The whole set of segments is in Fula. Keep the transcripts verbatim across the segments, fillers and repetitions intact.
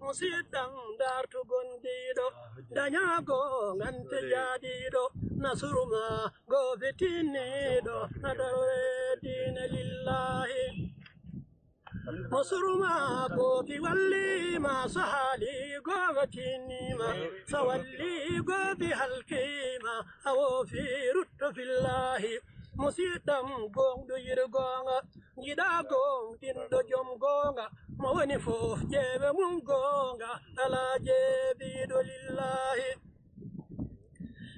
Musidɗam dartu gondiiɗo, dañaago ngante jaadiiɗo, nasuru ma goofi tinniiɗo, na darore diine lillahi. Mo surma goofi walliima, so haali googa tinniima, so walli goofi halkiima, a woofi rutto fillahi. Musiɗɗam gooŋɗo yir gooŋga, jiɗa gooŋɗinɗo jom gooŋga, mo woni fof ƴeewe mum gooŋga, alaa jeebiiɗo lillahi.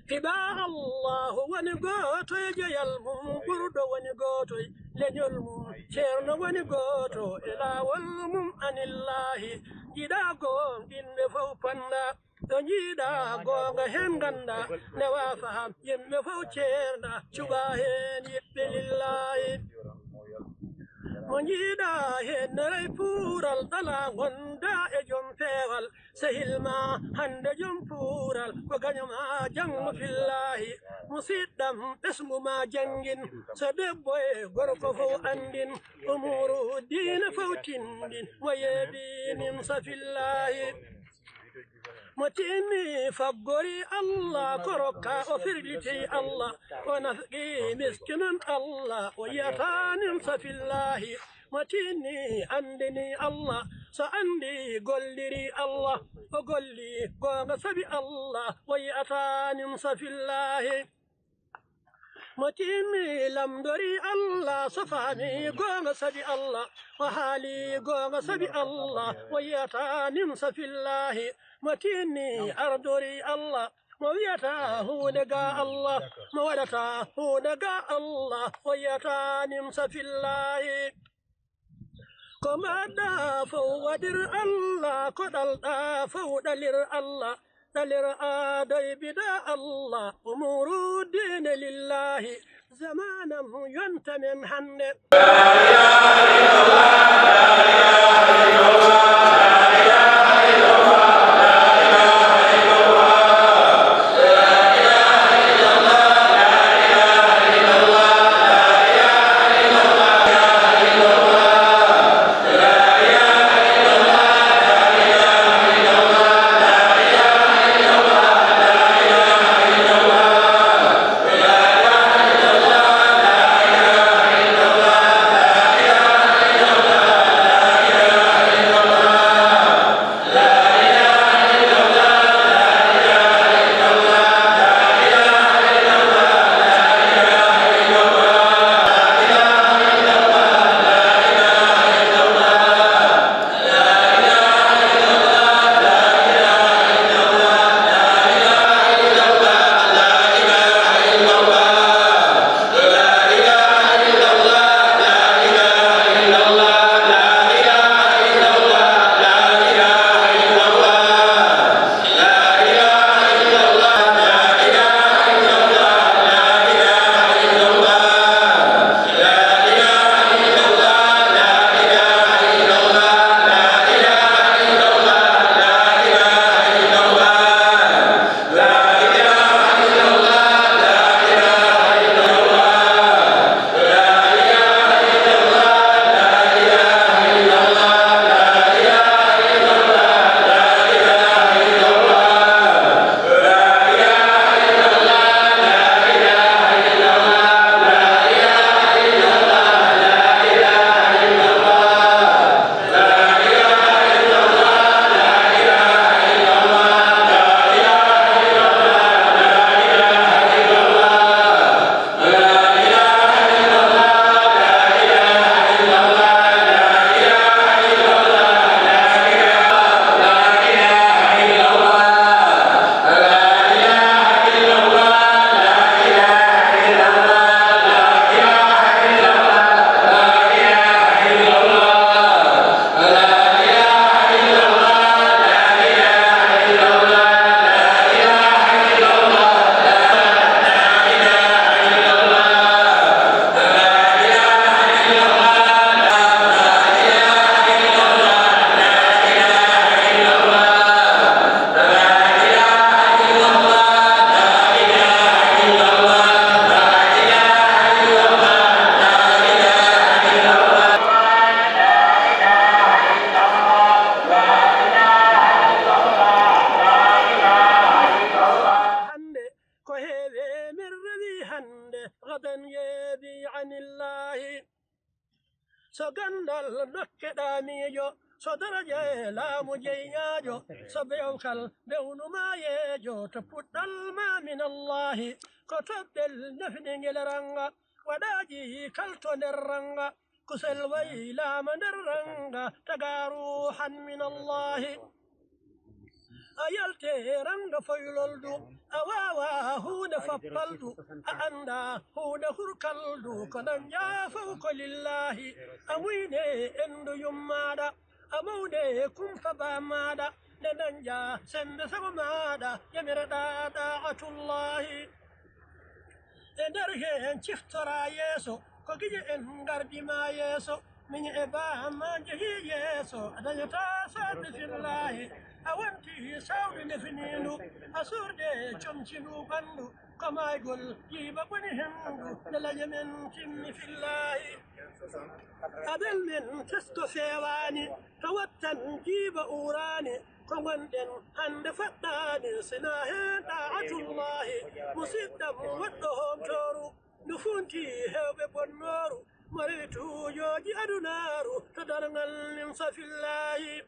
Fiɓa Allahu woni gooto e jeyal mum, ɓurɗo woni gooto e leñol mum, ceerno woni gooto e laawol mum anillahi. Jiɗa gooŋɗinɓe fof panda, ɗo jiɗa gooŋga heen ganda, ndewa faham, yimɓe fof ceerda, cuɓa heen yiɓɓe lillahi. Mo jiɗa heen neray puural, alaa gonda e jom peewal, sehil ma hannde jom puural, ko gaño ma janngo fillahi. Musiɗɗam ɓesngu ma janngin, so debbo e gorko fof anndin, umuuru diine fof tinndin, mo yeeɓi nimsa fillahi. Mo tinni faggori Allah, ko rokka o firliti Allah, o nafqi miskinun Allah, o yiyata nimsa fillahi. Mo tinni anndini Allah, so anndi golliri Allah, o golli gooŋga sabi Allah, o yiyata nimsa fillahi. Mo tinni lamndori Allah, so faami gooŋga sabi Allah, o haali gooŋga sabi Allah, o yiyata nimsa fillahi. Mo tinni ardori Allah, mo wiyata huunde ga Allah, mo waɗata huunde ga Allah, o yiyata nimsa fillahi. Ko mbaɗɗa fof waɗir Allah, ko ɗalɗa fof ɗalir Allah, ɗalir adoy bida Allah, umuru diine lillahi, zamanam yonta men hannde. Walla dokke ɗa miijo, so daraja e laamu jeyñaajo, so bewkal bewnu maayeejo, to puɗɗal ma min Allaahi, ko toɓɓel nefni ngel rannga, waɗaaji kalto nder rannga, kusel waylaama nder rannga, tagaa ruuhan min Allaahi. A yalte rannga foyloldu, a waawaa huunde fappaldu, a anndaa huunde hurkaldu, ko dañƴaa fof ko lillaahi. A muyde enndu yummaaɗa, a mawde kumpa baa maaɗa, nde dañƴaa semmbe sago maaɗa, yamireɗaa ɗaa'atullaahi. E nder heen ciftoraa yeeso, ko gije en ngardi ma yeeso, miñi e baa ma njehii yeeso, a dañataa saabe fillaahi. A wonti sawdu ndefiniindu, a suurde comcindu ɓanndu, ko maaygol jiiba boni henndu, nde lañe men timmi fillaahi. Abel men tesko feewaani, to wattan jiiba uuraani, ko ngonɗen hannde faɗɗaani, sinaa heen ɗaa'atullaahi. Musiɗɗam woɗɗo hoontooru, ndu funti heewɓe bonnooru, mo rewi tuujooji adunaaru, to darngal nin safillaahi.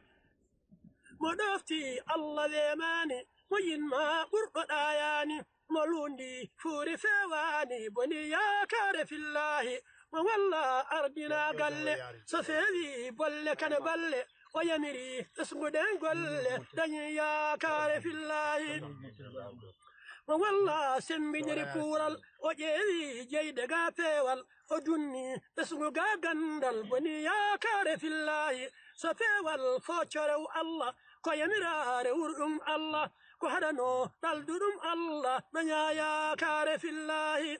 Mo ɗofti Allah weemaani, mo yinma ɓurɗo ɗaayaani, mo luundi fuuri feewaani, boni yaakaare fillaahi. Mo walla ardina galle, so feewi bolle kane balle, o yamiri ɓesnguɗen golle, dañi yaakaare fillaahi. Mo walla semmbiniri kuural, o ƴeewi jeyde ga peewal, o junni ɓesngu ga ganndal, boni yaakaare fillaahi. So peewal foccorew Allah, ko yamiraare wurɗum Allah, ko haɗano ɗalduɗum Allah, daña yaakaare fillaahi.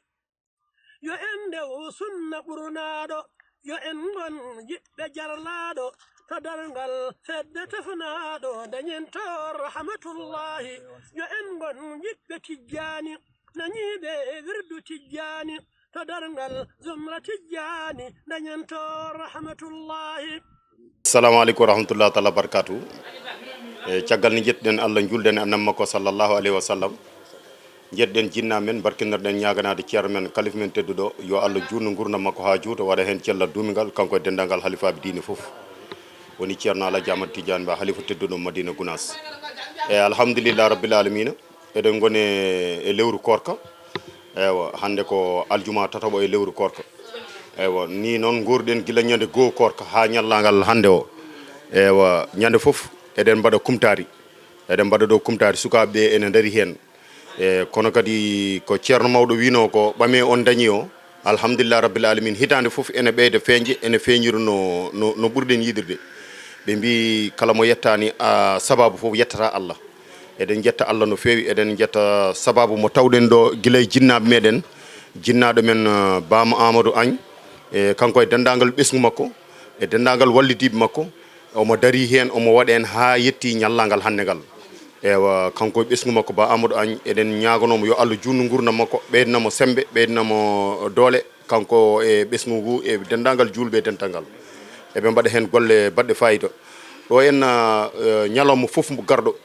Yo en ndew sunna ɓurnaaɗo, yo en ngon yiɓɓe jarlaaɗo, to darngal fedde tefnaaɗo, dañen to rahmatullaahi. Yo en ngon yiɓɓe Tijjaani, nañiiɓe wirdu Tijjaani, to darngal zumra Tijjaani, dañen to rahmatullaahi. Assalamu aleykum wa rahmatullahi taala wa barakatuhu. E caggal nde njettuɗen Allah, njuulɗen e Annabi makko sallallahu alayhi wa sallam, njettuɗen jinnaaɓe men, barkinirɗen ñaaganaade ceerno men, kalifa men tedduɗo, yo Allah juutnu nguurndam makko haa juuta, waɗa heen cellal duumingal, kanko e denndaangal halifaaɓe diine fof. Woni ceerno Alhaji Amadou Tidiane Ba, halifa tedduɗo Madina Gounass. E alhamdulillah rabbil alamina, eɗen ngoni e lewru koorka. Ewa, hannde ko aljuma tataɓo e lewru koorka. Ewa, ni noon nguurɗen gila ñande goo koorka haa ñallaagal hannde o. Ewa, ñande fof eɗen mbaɗa kumtaari, eɗen mbaɗa ɗo kumtaari, sukaaɓe ɓe ene ndari heen. E, kono kadi ko ceerno mawɗo wiino ko ɓame on dañi o, alhamdulillah rabbil alamin, hitaande fof ene ɓeyda feeñde, ene feeñira no, no, no ɓurɗen yiɗirde. Ɓe mbi kala mo yettaani, a, sababu fof yettata Allah. Eɗen njetta Allah no feewi, eɗen njetta sababu mo tawɗen ɗo gila e jinnaaɓe meɗen, jinnaaɗo men, eh, Bam Amadou Agne, e kanko e denndaangal ɓesngu makko, e denndaangal wallidiiɓe makko, omo darii heen, omo waɗa heen haa yetti ñallaagal hannde ngal. Ewa, kanko e ɓesngu makko Ba Amadou Agne, eɗen ñaaganoo mo yo Allah juutnu nguurndam makko, ɓeydana mo semmbe, ɓeydana mo doole, kanko e ɓesngu ngu, e denndaangal juulɓe e dental ngal. Eɓe mbaɗa heen golle baɗɗe faayiida. Ɗo en, eh, ñalawma fof garɗo,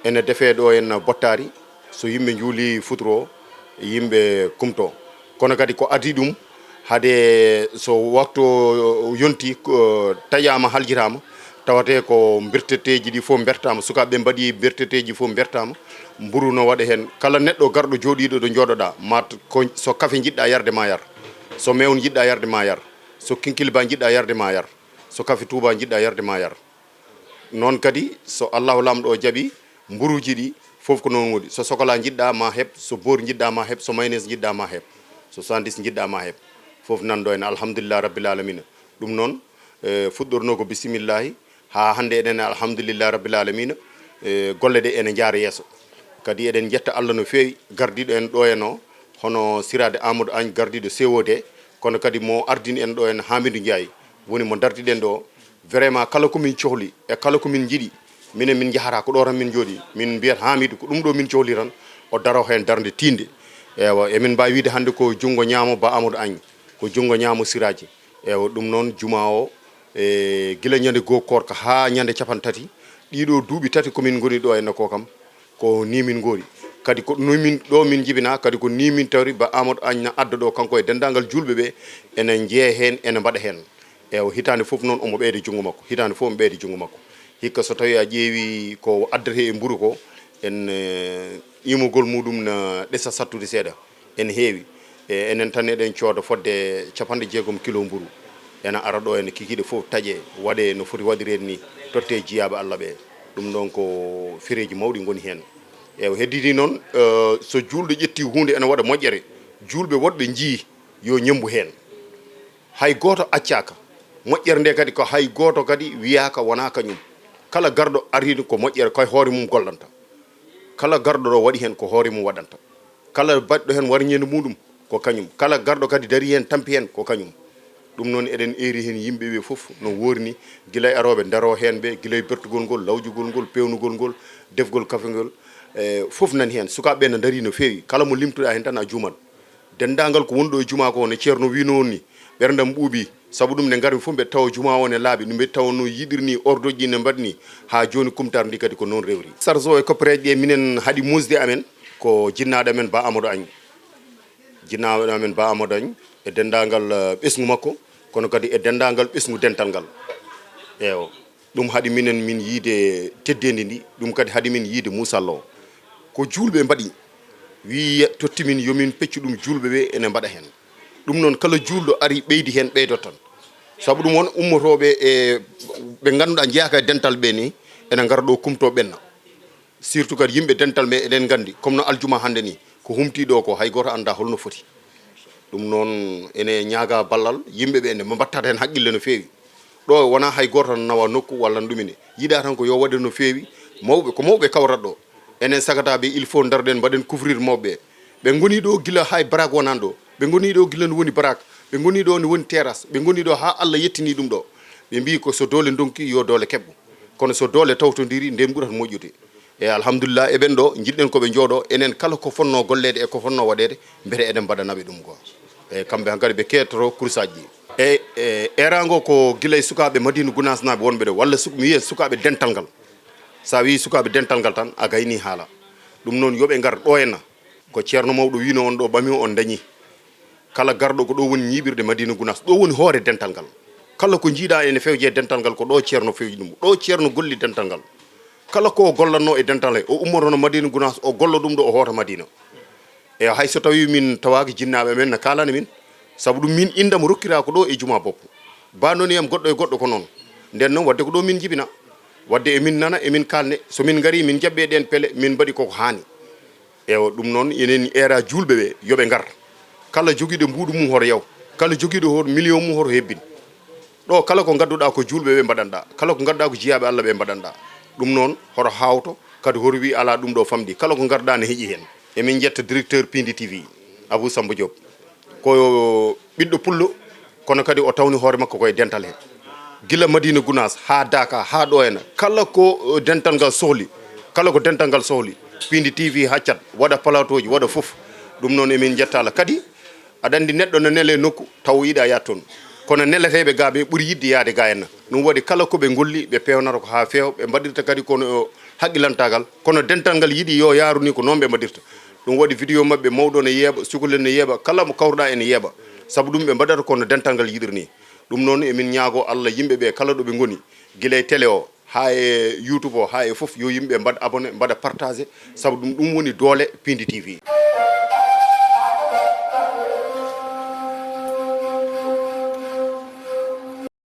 ene defee ɗo en bottaari. So yimɓe njuuli futuro, yimɓe kumto. Kono kadi ko adii ɗum, hade so waktu o yonti, ko taƴaama, haljitaama, tawatee ko mberteteeji ɗi fof mbertaama, sukaaɓe ɓe mbaɗi mberteteeji fof mbertaama, mburu no waɗa heen. Kala neɗɗo garɗo jooɗiiɗo ɗo njooɗoɗaa, maa ko so kafe njiɗɗaa yarde ma yar, so meew njiɗɗaa yarde ma yar, so kinkilba njiɗɗaa yarde ma yar, so kafe tuuba njiɗɗaa yarde ma yar. Noon kadi, so Allahu Laamɗo o jaɓi, mburuuji ɗi fof ko noon woni. So sokola njiɗɗaa ma heɓ, so boori njiɗɗaa ma heɓ, so mayonnaise njiɗɗaa ma heɓ, so sandwich njiɗɗaa ma heɓ, fof nan ɗo en, alhamdulillah rabbil alamina. Ɗum noon, eh, fuɗɗornoo ko bisimillahi, haa hannde eɗen alhamdulillah rabbil alamina, eh, golle ɗe ene njaara yeeso. Kadi eɗen njetta Allah no feewi, gardiiɗo en ɗo en o, hono siraade Amadou Agne, gardiiɗo C O D, kono kadi mo ardini en ɗo en Hamidou Ndiaye, woni mo dardiɗen ɗo. Vraiment, kala ko min cohli e kala ko min njiɗi, minen min njahata ko ɗo tan min njooɗi. Min mbiyat Hamidou, ko ɗum ɗo min cohli tan, o daro heen darnde tiiɗnde. Ewa, emin mbaawi wiyde hannde ko junngo ñaamo Ba Amadou Agne, ko junngo ñaamo Siraaji. Ewa, ɗum noon, juma o, e gila ñande goo koorka haa ñande capanɗe tati, ɗiɗo duuɓi tati ko min ngoni ɗo e nokku kam, ko ni min ngoori. Kadi ko ni min, ɗo min njibinaa, kadi ko ni min tawri Ba Amadou Agne na adda ɗo, kanko e denndaangal juulɓe ɓe, ene njeya heen, ene mbaɗa heen. Ewa, hitaande fof noon omo ɓeyda junngo makko, hitaande fof omo ɓeyda junngo makko. Hikka so tawii a ƴeewii ko addetee e mburu ko, en, eh, qiimagol muɗum na ɗesa sattude seeɗa, ene heewi. E, enen tan eɗen cooda fodde capanɗe jeegom kilo mburu, ena ara ɗo, ene kikiiɗe fof taƴee, waɗee no foti waɗireede nii, tottee jiyaaɓe Alla ɓee. Ɗum ɗoon ko fereeji mawɗi ngoni heen. Ewa, heddii noon, eh, so juulɗo ƴettii huunde ene waɗa moƴƴere, juulɓe woɗɓe njiyii yo ñemmbu heen. Hay gooto accaaka. Moƴƴere nde kadi ko hay gooto kadi wiyaaka wonaa kañum. Kala garɗo arii ko moƴƴere ko e hoore mum gollanta. Kala garɗo ɗo waɗi heen ko hoore mum waɗanta. Kala baɗɗo heen warñeende muɗum ko kañum. Kala garɗo kadi darii heen tampi heen ko kañum. Ɗum noon eɗen eeri heen yimɓe ɓe fof no woori ni, gila e arooɓe ndaroo heen ɓe, gila e bertugol ngol, lawjugol ngol, peewnugol ngol, defgol kafe ngol, e, fof nani heen. Sukaaɓe ɓe no ndarii no feewi. Kala mo limtuɗaa heen tan a juumat. Denndaangal ko woni ɗo e jumaa ko, no Ceerno wiynoo ni, ɓerndam ɓuuɓii. Sabu ɗum, nde ngarmi fof, mbeɗa tawa jumaa o ne laaɓi, no mbeɗa tawa no yiɗiri ni, ordre ji ne mbaɗi ni, haa jooni kumtaar ndi kadi ko noon rewri. Sarso e koppereeje ɗe minen haɗi muusde amen, ko jinnaaɗo amen Ba Amadou Agne. Jinnaaɗo amen Ba Amadou Agne e denndaangal, eh, ɓesngu makko, kono kadi e denndaangal ɓesngu dental ngal. Eewo. Ɗum haɗi minen min yiide teddeendi ndi, ɗum kadi haɗi min yiide muusal o. Ko juulɓe mbaɗi, wii totti min yo min peccu ɗum, juulɓe ɓe ene mbaɗa heen. Ɗum noon, kala juulɗo ari ɓeydi heen, ɓeydo tan. Sabu ɗum won ummotooɓe e ɓe ngannduɗaa njeyaaka e dental ɓe ni, ene ngara ɗo kumtoo ɓenna. Surtout kadi yimɓe dental ɓe eɗen nganndi, comme no aljuma hannde ni, ko humtii ɗo ko hay gooto anndaa holno foti. Ɗum noon, ene ñaaga ballal yimɓe ɓe, nde mbattata heen haqqille no feewi. Ɗo wonaa hay gooto tan nawa nokku walla ɗum ine. Yiɗaa tan ko yo waɗe no feewi. Mawɓe, ko mawɓe kawrata ɗo. Enen sagataaɓe, il faut ndaroɗen, mbaɗen couvrir mawɓe ɓe. Ɓe ngoni ɗo gila hay baraak wonaani ɗo. Ɓe ngoni ɗo gila no woni baraak. Ɓe ngoni ɗo no woni terrasse. Ɓe ngoni ɗo haa Allah yettini ɗum ɗo. Ɓe mbii ko so doole ndonki, yo doole keɓɓo. Kono so doole tawtondiri, nden ɓurata moƴƴude. E alhamdulillah, e ɓen ɗo, njiɗɗen ko ɓe njooɗo, enen kala ko fonnoo golleede e ko fonnoo waɗeede, mbete eɗen mbaɗana ɓe ɗum ko. E kamɓe hankadi ɓe keetoto kursaaji ɗi. E, e eeraango ko gila e sukaaɓe Madina Gunaas naaɓe wonɓe ɗo, walla suk-, mi wiya sukaaɓe dental ngal. So a wii sukaaɓe dental ngal tan, a gaynii haala. Ɗum noon, yo ɓe ngar ɗo henna. Ko Ceerno Mawɗo wiinoo on ɗo, ɓami on dañii. Kala garɗo ko ɗo woni ñiiɓirde Madina Gunaas, ɗo woni hoore dental ngal. Kala ko njiiɗaa ene fewje e dental ngal, ko ɗo Ceerno fewji ɗum. Ɗo Ceerno golli dental ngal. Kala ko o gollannoo e dental he, o ummotono Madina Gunaas, o golla ɗum ɗo, o hoota Madina. E hay so tawii min tawaaki jinnaaɓe men na kaalana min, sabu ɗum min inndam rokkiraa ko ɗo e Jumaa Boppo. Ba noon yam goɗɗo e goɗɗo ko noon. Nden noon, wadde ko ɗo min njibina. Wadde emin nana, emin kaalne. So min ngarii, min njaɓɓee ɗeen pele, min mbaɗi koko haani. Ewa, ɗum noon, enen eera juulɓe ɓe, yo ɓe ngar. Kala jogiiɗo mbuuɗu mum hoto yaw. Kala jogiiɗo hoto million mum hoto hebbin. Ɗo kala ko ngadduɗaa ko juulɓe ɓe mbaɗanɗaa. Kala ko ngadduɗaa ko jiyaaɓe Allah ɓe mbaɗanɗaa. Ɗum noon, hoto haawto, kadi hoto wii alaa ɗum ɗo famɗi. Kala ko ngarɗaa ne heƴi heen. Emin njetta directeur Pindi T V, Abou Samba Diop. Ko ɓiɗɗo pullo, kono kadi o tawni hoore makko ko e dental he. Gila Madina Gunaas haa Daaka, haa ɗo henna. Kala ko, eh, dental ngal sohli, kala ko dental ngal sohli, Pindi T V haccat, waɗa plateau ji, waɗa fof. Ɗum noon emin njetta Allah. Kadi, aɗa anndi neɗɗo no nele nokku, taw o yiɗaa yaade toon. Kono neleteeɓe gaa ɓe ɓuri yiɗde yaade gaa henna. Ɗum waɗi kala ko ɓe ngolli, ɓe peewnata ko haa feewa, ɓe mbaɗirta kadi kono haqqilantaagal. Kono dental ngal yiɗi yo yaaru ni ko noon ɓe mbaɗirta. Ɗum waɗi vidéo maɓɓe mawɗo ne yeeɓa, cukalel ne yeeɓa, kala mo kawruɗaa ene yeeɓa. Sabu ɗum ɓe mbaɗata kono dental ngal yiɗiri ni. Ɗum noon emin ñaagoo Allah yimɓe ɓe kala ɗo ɓe ngoni, gila e télé o, haa e YouTube o, haa e fof, yo yimɓe mbaɗ abonné, mbaɗa partagé, sabu ɗum, ɗum woni doole Pindi T V.